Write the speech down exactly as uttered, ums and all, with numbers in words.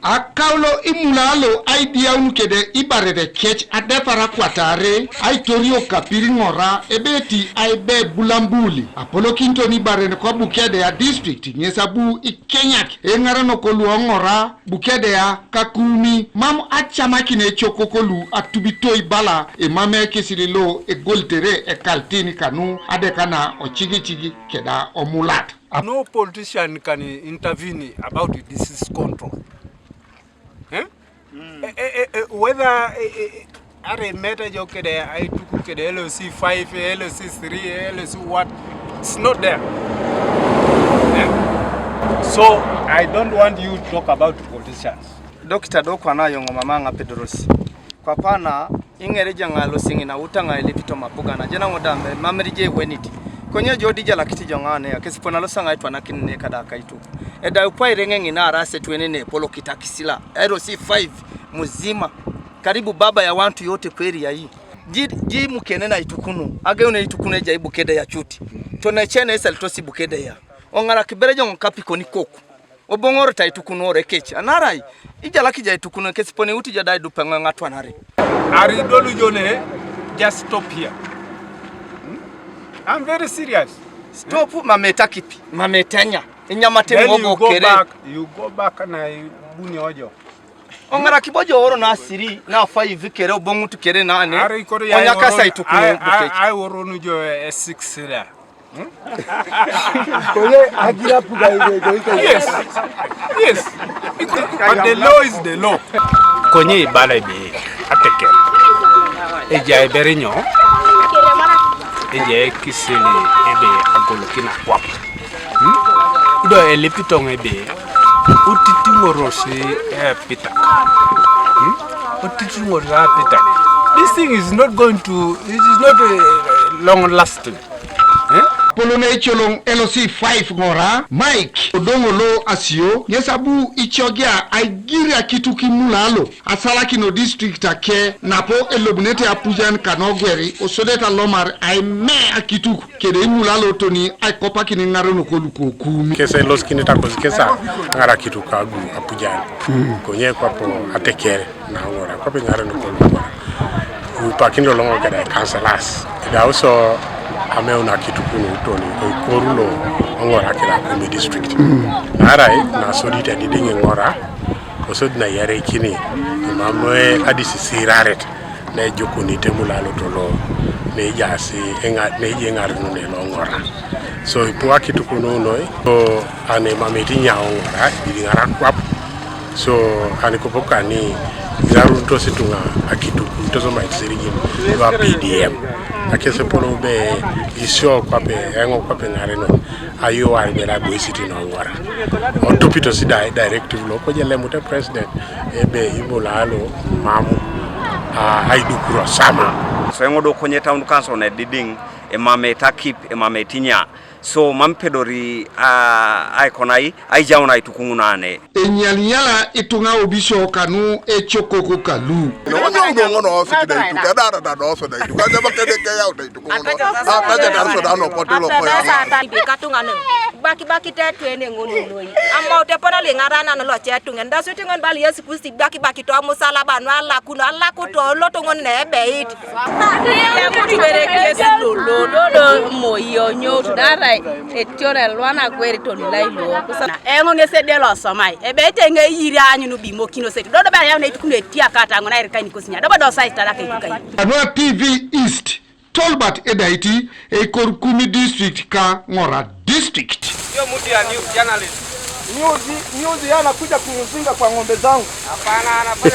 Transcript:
Akaulo imulaalo aidiaun kede ibaret kec adepar akwatarei, aitorio kapir ŋora, ebe ti aibe Bulambuli, apolokinton ibaren ko Bukedea district, ŋes abu ikenyak eŋarenok lu oŋora, Bukedea ka Kumi, mam acamakin ecokok lu atubitoi bala emam ekisil lo egolitere ekaltin kanu adekana ocigitigit keda omulat. No politician can intervene about disease control. Eh? Eh, eh, eh, eh, whether, eh, eh, eh, are meta jo kede aituk kede L C five, L C three, L C what, it's not there. Eh? So I don't want you to talk about politicians. Dokita do kwana yoŋo mama ŋa Pedrosi. Kwapana iŋer ijaŋa losiŋ na utaŋa elipito mapugana jena ŋoda me mameri je weniti. Konye jo dijalakiti joŋa ne akesipona losaŋa itwanakin ne kada kaitu. Edau pwa ireŋeŋi na arase twene ne polo kitakisila. L C five muzima. Karibu baba ya wantu yote kweri ya hii. Ji, ji mukene na itukunu. Ageu na itukunu eja ibukede ya chuti. Tone chene esel tosi bukede ya. Oŋara kibere joŋo kapikoni koku. Oboŋor ta itukunore kec anarai ijalak ija itukuno kes poni uti jadai dupeŋo ŋatwanare. Aridolu jone, just stop here. Hmm? I'm very serious. Stop mameta kipi mameta nya inyamate. Then you go kere back, you go back na ibuni ojo. Oŋara kibojo oro na siri na five kere oboŋut kere nane. Are ikoro ya onyakasa oro, itukuno ai, ai, bukec. Ai oro nujo e six sira. Konye agira puga ibe go ike. Yes. Yes. But the law is the law. Konye ibala ibe ateker. Eja iberinyo. Eja ekisili ebe agolokin akwap. Hmm? Ido elipitoŋ ebe utitiŋorosi epitak. Hmm? Utitiŋorosi epitak. This thing is not going to, it is not, uh, long lasting. Eh? Polo na ecoloŋ L C five ŋora Mike Odoŋo lo Asio ŋes abu icogia aigir akituk imulalo asalakino district ake napo elobunete apujan kanogweri osodeta lomar aime akituk kede imulalo toni aikopakin iŋarenok lu ko Kumi. Kese losikinit akosi kesa aŋar akituk agu apujan. Mm. Konye kwapo ateker. Na ŋora kwape ŋarenok lu ŋora upakin loloŋo keda ikansalas idauso ameun akitukunu toni oikoru lo oŋora keda Kumi district. Mm. Naarai nasodit adidiŋ iŋora kosodi nayareikini imam adisisiraret nejukunit emulaloto lo nejaasi neja iŋarenone lo ŋora. So ipu akitukunu noi so ani mamit inyao ŋora ididiŋara kwap. So ani kopokani iŋarunitos ituŋa akituk itosomait sirigin lua P D M akesepolou be isio kwape eŋo kwape ŋarenon ayuwar bela boisit inoŋora. Otupitos da directive lo koje lemute president ebe ibulalo mamu aidukuro sama. So eŋo do konye town council na didiŋ emameta kip emametinya. So mam pedori aikonai aijaun aitukuŋunane. Enyalinyala ituŋa obisio kanu ecokoko kalu. Nyoŋodoŋono osikida ituk edarada dosoda ituk ajaba kede keyauta itukuŋuno. Atajatar soda nopote lokoya. Katuŋanen bakibakite etwene ŋun noi. Amaut epona liŋaranan loce etuŋen dasut ŋon bal Yesu Kristo ibakibakito amusalaba nu alakuno alakuto loto ŋon na ebeit. Emutu berekes lolo dodo moi onyoutu naarai etior elwana kweri tolilai lo. Eoŋ ŋes ede losomai ebe eteŋe eyiri aanyun bimokinosete dodo be ayau neitukunu etiakata ŋun airikainikosi nya dobo dosai talaka ejukai. Anua T V East, Tolbert Edaiti, eikor Kumi district ka Ŋora district. Sio mtu ya news journalist. News, news yanakuja kunizinga kwa ng'ombe zangu. Hapana, anafanya